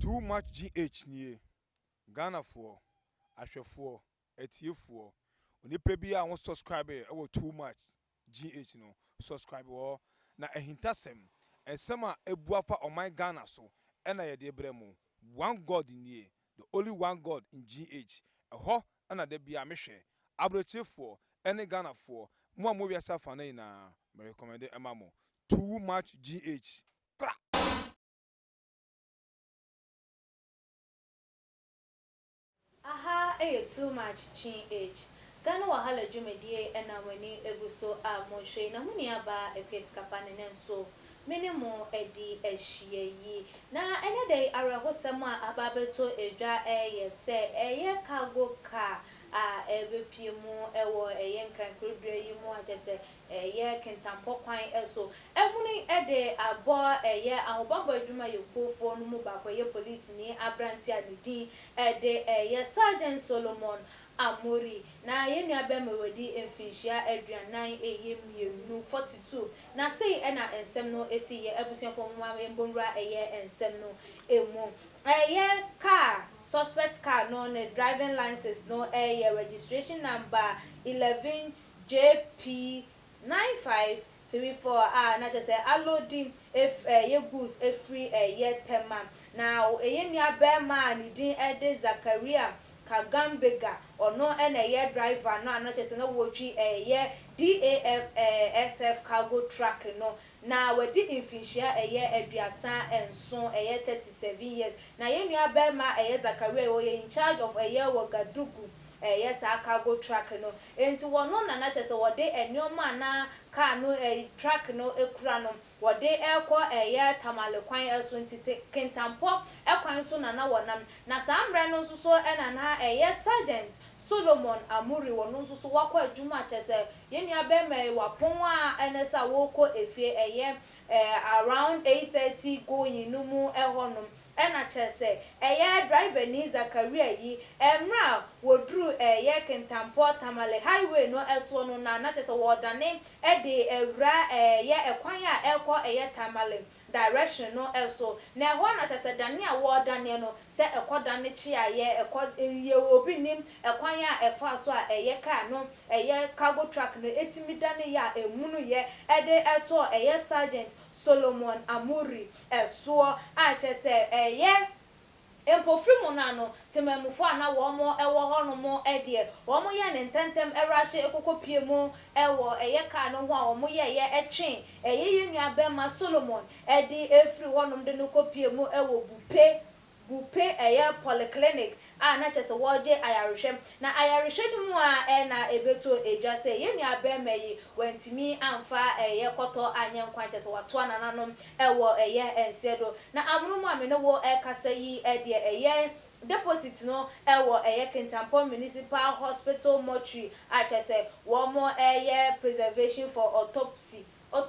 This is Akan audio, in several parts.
Too much GH nie. Ghanafoɔ, ahwɛfoɔ, atiefoɔ, onipa biara a wo subscribe wɔ Too Much GH no, subscribe wɔ hɔ. Na ahintasɛm, nsɛm a abu afa ɔman Ghana so na yɛde brɛ mo. One God nie, the only one God in GH. Ɛhɔ na da biara mehwɛ. Abrokyerefoɔ ne Ghanafoɔ, mo a mowɔ wiase afa no nyinaa, me recommend ma mo. Too Much GH. Kra! Aha yɛ too much GH. Ghana Wahala dwumadie na mo ani gu so a mohwɛ yi na mo nua baa Akua Sikapa ne nɛ nso me ne mo adi ahyia yi. Na ɛnɛ da yi awerɛhosɛm a aba abɛtɔ dwa yɛ sɛ ɛyɛ cargo car a ɛrebɛpue mu wɔ ɛyɛ Nkran kurodua yi mu a kyerɛ sɛ ɛyɛ Kintampo kwan so. Ahunu de abɔ ɛyɛ ahobammɔ adwumayɛkuofoɔ no mu baako, ɛyɛ polisini aberanteɛ a ne din de ɛyɛ Sergeant Solomon Amori. Na yɛn nua barima yi wadi mfinhyia 42, 42. Na sei na nsɛm no si yɛ, abusuafoɔ momma yɛmmɔ nwura ɛyɛ nsɛm no mu. Ɛyɛ car, suspect car no ne driving license no yɛ registration number 11 JP 9534 a na kyerɛ sɛ alodi ef ɛyɛ goods efiri ɛyɛ Tema. Na ɛyɛ nua barima a ne din de Zakaria Kagambega, ɔno na ɛyɛ driver no a na kyerɛ sɛ na wɔretwi ɛyɛ DAF SF cargo truck no. Na wadi mfinhyia ɛyɛ 37, ɛyɛ 37 years. Na yɛn nua barima ɛyɛ Zakaria, ɔyɛ in charge of ɛyɛ Wagadugu ɛyɛ saa cargo truck no. Enti wɔno na na kyerɛ sɛ wɔde nneɛma a na car no truck no kura no wɔde rekɔ ɛyɛ Tamale kwan so, nti Kintampo kwan so na na wɔnam. Na saa mmerɛ no nso so na na ɛyɛ Sergeant Solomon Amuri, wɔno nso so wakɔ adwuma a kyerɛ sɛ yɛn nua barima yi wapɔn a ɛne sɛ wɔrekɔ efie ɛyɛ around 8:30 going no mu ɛhɔnom, ɛna kyerɛ sɛ ɛyɛ driver ni Zakaria yi, mmerɛ a wɔduru ɛyɛ Kintampo Tamale highway no ɛsoɔ no, na kyerɛ sɛ wɔdane ɛde awura ɛyɛ ɛkwan a ɛkɔ ɛyɛ Tamale direction no ɛso, na ɛhɔ na kyerɛ sɛ dane a wɔredane no sɛ ɛkɔ dane kyeayɛ ɛkɔ yɛ obi nim ɛkwan a ɛfa so a ɛyɛ car no, ɛyɛ cargo truck no etimi dane yɛ a emunu yɛ ɛde ɛtɔ ɛyɛ Sergeant Solomon Amuri ɛsoɔ a kyerɛ sɛ ɛyɛ mpofiri mu no ano temamufoɔ a na wɔn wɔ hɔnom deɛ wɔn yɛ ne ntɛntɛm ɛwurahyɛ ekoko mu ɛwɔ ɛyɛ car no ho a wɔn yɛ yɛ ɛtwe ɛyɛ yɛn nua bɛrima Solomon ɛde efiri hɔnom de no kɔ mu ɛwɔ Buipe ɛyɛ polyclinic a na kyerɛ sɛ wɔregye ayarehwɛ. Na ayarehwɛ no mu a ɛna ebeto edwa sɛ yɛn nua bɛrima yi wɔntumi amfa ɛyɛ kɔtɔ anyɛ nkwan, kyerɛ sɛ watoa nananom ɛwɔ ɛyɛ nseɛ do. Na amono mu a me ne wo ɛkasa yi, ɛdeɛ ɛyɛ deposit no ɛwɔ ɛyɛ Kintampo Municipal Hospital mortuary a kyerɛ sɛ wɔn ɛyɛ preservation for autopsy a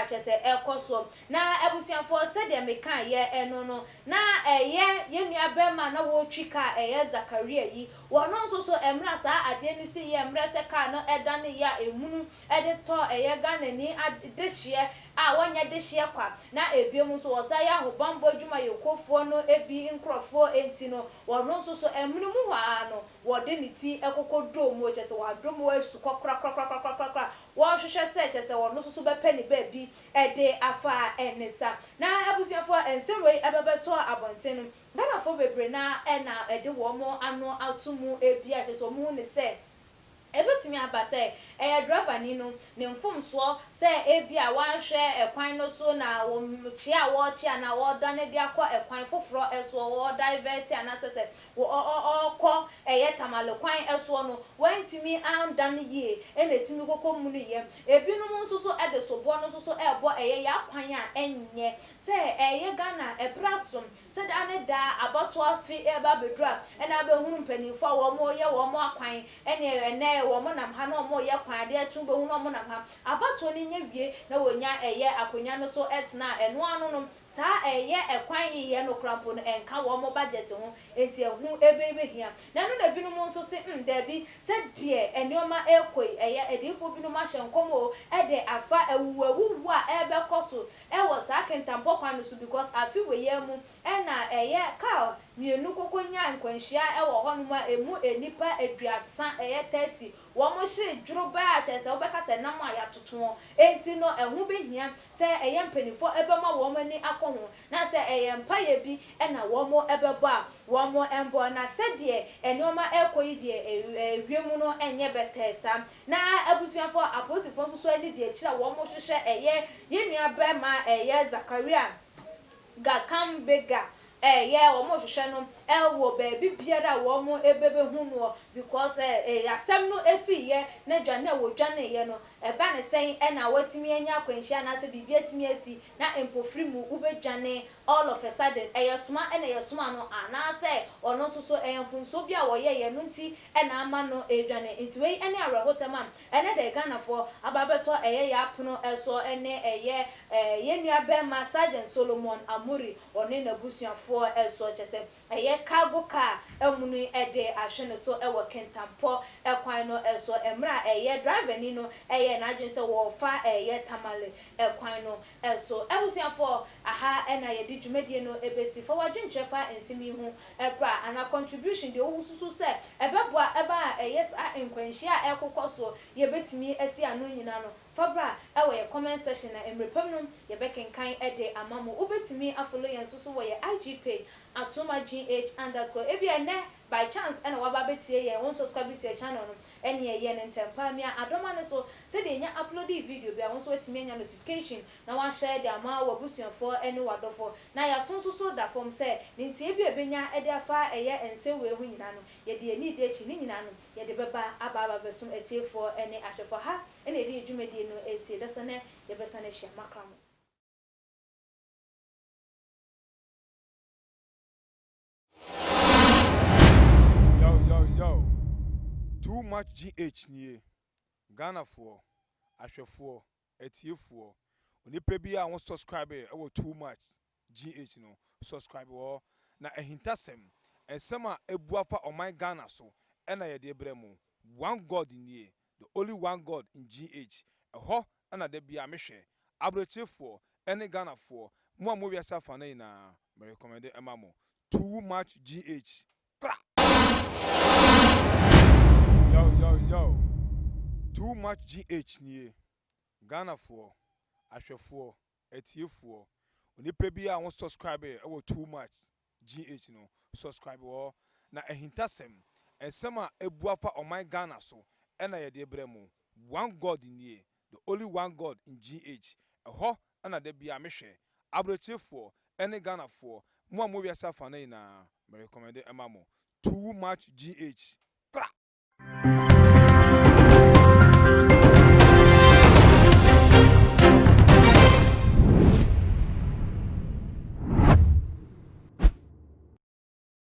kyerɛ sɛ ɛkɔ so. Na abusuafoɔ, sɛdeɛ meka yɛ ɛno no, na ɛyɛ yɛn nua bɛrima na wɔretwi kaa ɛyɛ Zakaria yi, wɔn nso so mmerɛ saa adeɛ no si yɛ mmerɛ sɛ kaa no ɛdane yɛ a emunu ɛde tɔ ɛyɛ Ghanani dehyeɛ a wɔnyɛ dehyeɛ kwa, na ebiem nso wɔsa yɛ ahobanbɔ adwumayɛkuofoɔ no ebi nkorɔfoɔ, enti no wɔn nso so ɛmunu mu hɔ ara no wɔde ne ti ɛkɔkɔ doo mu, kyerɛ sɛ wɔadom wɔ asu kɔ korakorakorakorakora, wɔrehwehwɛ sɛ kyerɛ sɛ wɔn nso so bɛpɛ ne baabi ɛde afa ɛne sa. Na abusuafoɔ, nsɛm wei ɛbɛbɛtɔ abɔnten no, Ghanafoɔ bebree na ɛna ɛde wɔn ano ato mu ebi a kyerɛ sɛ wɔn ho ne sɛ ebetumi aba sɛ ɛyɛ driver ni no ne mfomsoɔ sɛ ebi a wanhwɛ ɛkwan no so na wɔn kyea a wɔrekyea na wɔredane de akɔ ɛkwan foforɔ ɛsoɔ, wɔredivert anaasɛ sɛ ɔrekɔ ɛyɛ Tamale kwan ɛsoɔ no, wɔntumi andane yie ɛna etumi kɔkɔ mu no yɛ. Ebinom nso so ɛde soboɔ no nso so ɛrebɔ ɛyɛ yɛ akwan a ɛnyɛ sɛ ɛyɛ Ghana ɛbra som sɛ daa ne daa abatoɔ afe ɛba abɛduru a ɛna abɛhunu mpanimfoɔ a wɔn yɛ wɔn akwan, ɛne ɛnɛ wɔn nam ha na wɔn yɛ kwan adeɛ kye bɛhu na wɔn nam ha. Abatoɔ no nyɛ wie na wɔnya ɛyɛ akonnwa no so ɛtena ɛno ano no, saa ɛyɛ ɛkwan yiyɛ no kora mpo no ɛnka wɔn budget ho, nti ɛho ebe behia. Na ɛno na ebinom nso se daabi, sɛ deɛ nneɛma ɛrekɔ yi, ɛyɛ adiifoɔ binom ahyɛ nkɔm o ɛde afa awuwawuwu a ɛrebɛkɔ so ɛwɔ saa. Kintampo kwan no so because afe wei ara mu na ɛyɛ car mienu koko nyaa nkwanhyia wɔ hɔnom a emu nnipa aduasa, ɛyɛ 30, wɔn hyee dworobɛɛ a kyerɛ sɛ wobɛka sɛ nam a yɛatoto. Enti no ɛho bɛhia sɛ ɛyɛ mpaninfoɔ bɛma wɔn ani akɔ ho na sɛ ɛyɛ mpaeɛ bi na wɔn bɛbɔ a, wɔn mbɔ. Na sɛdeɛ nnoɔma rekɔ yi deɛ ewiem no nyɛ bɛtɛɛ saa. Na abusuafoɔ, apolisifoɔ nso so ani di akyire a wɔn hwehwɛ ɛyɛ yɛn nua barima ɛyɛ Zakaria Gakambega ɛyɛ wɔn rehwehwɛ no wɔ baabi biara a wɔn bɛbɛhu noɔ because asɛm no siiɛ na dwane a wɔdwaneeɛ no ɛba ne sɛn na watumi anya akwanhyia anaasɛ biribi atumi asi na mpofiri mu wobɛdwane all of a sudden, ɛyɛ soma na yɛsoma no anaasɛ ɔno nso so ɛyɛ mfomsoɔ bi a wɔyɛeɛ ɛno nti na ama no redwane. Nti wei ne awerɛhosɛm a ɛnɛ da yi Ghanafoɔ aba abɛtɔ ɛyɛ yɛn apono soɔ ne ɛyɛ yɛn nua bɛɛma Sergeant Solomon Amuri ɔne n'abusuafoɔ soɔ, kyerɛ sɛ ɛyɛ cargo car amuni de ahwe ne so wɔ Kintampo kwan no so mmerɛ a ɛyɛ driver ni no yɛɛ n'adwene sɛ wɔrefa ɛyɛ Tamale kwan no so. Abusuafoɔ, aha na yɛde dwumadie no bɛsi. Fa w'adwenkyerɛ fa nsɛm yi ho bra anaa contribution deɛ wosusu sɛ ɛbɛboa ma ɛyɛ saa nkwanhyia a ɛrekokɔ soɔ yɛbɛtumi asi ano nyinaa no, fa bra wɔ yɛn comment section na mmerɛ pa mu no yɛbɛkenkan de ama mo. Wobɛtumi afollow yɛn nso so wɔ yɛn IG page atomaGH underscore. Ebia ɛnnɛ by chance na waba abɛtie yɛn, wo nsubscribe to yɛn channel no, ɛneɛ yɛ no ntɛmpa. Mia adɔma no so sɛdeɛ yɛnya upload video biara wo nso woatumi anya notification na woahyɛ de ama w'abusuafoɔ ne w'adɔfoɔ. Na yɛaso nso so da fam sɛ ne nteɛ bi a yɛbɛnya de afa ɛyɛ nsɛm wei ho nyinaa no, yɛde yɛn ani redi akyi, ne nyinaa no, yɛde bɛba aba aba abɛsom atiefoɔ ne ahwɛfoɔ. Ha na yɛde yɛn dwumadie no resie. Dasane yɛbɛsane ahyia. Makra mo. Yo yo yo Too much GH nie Ghanafoɔ, ahwɛfoɔ, atiefoɔ, onipa biara a wo subscribe wɔ Too much GH no, subscribe wɔ hɔ na ahintasɛm, nsɛm a abu afa ɔman Ghana so na yɛde brɛ mo. One God nie, the only one God in GH, ɛhɔ na da biara mehwɛ. Abrokyerefoɔ ne Ghanafoɔ, mo a mowɔ wiase afanan nyinaa, me recommend ma mo. Too much GH. Kra! Yo yo yo Too much GH nie Ghanafoɔ, ahwɛfoɔ, atiefoɔ, onipa biara a wo subscribe wɔ Too much GH no, subscribe wɔ hɔ na ahintasɛm, nsɛm a abu afa ɔman Ghana so na yɛde brɛ mo. One God nie, the only one God in GH, ɛhɔ na da biara mehwɛ. Abrokyerefoɔ ne Ghanafoɔ, mo a mowɔ wiase afanan nyinaa, me recommend ma mo. Too much GH. Kra!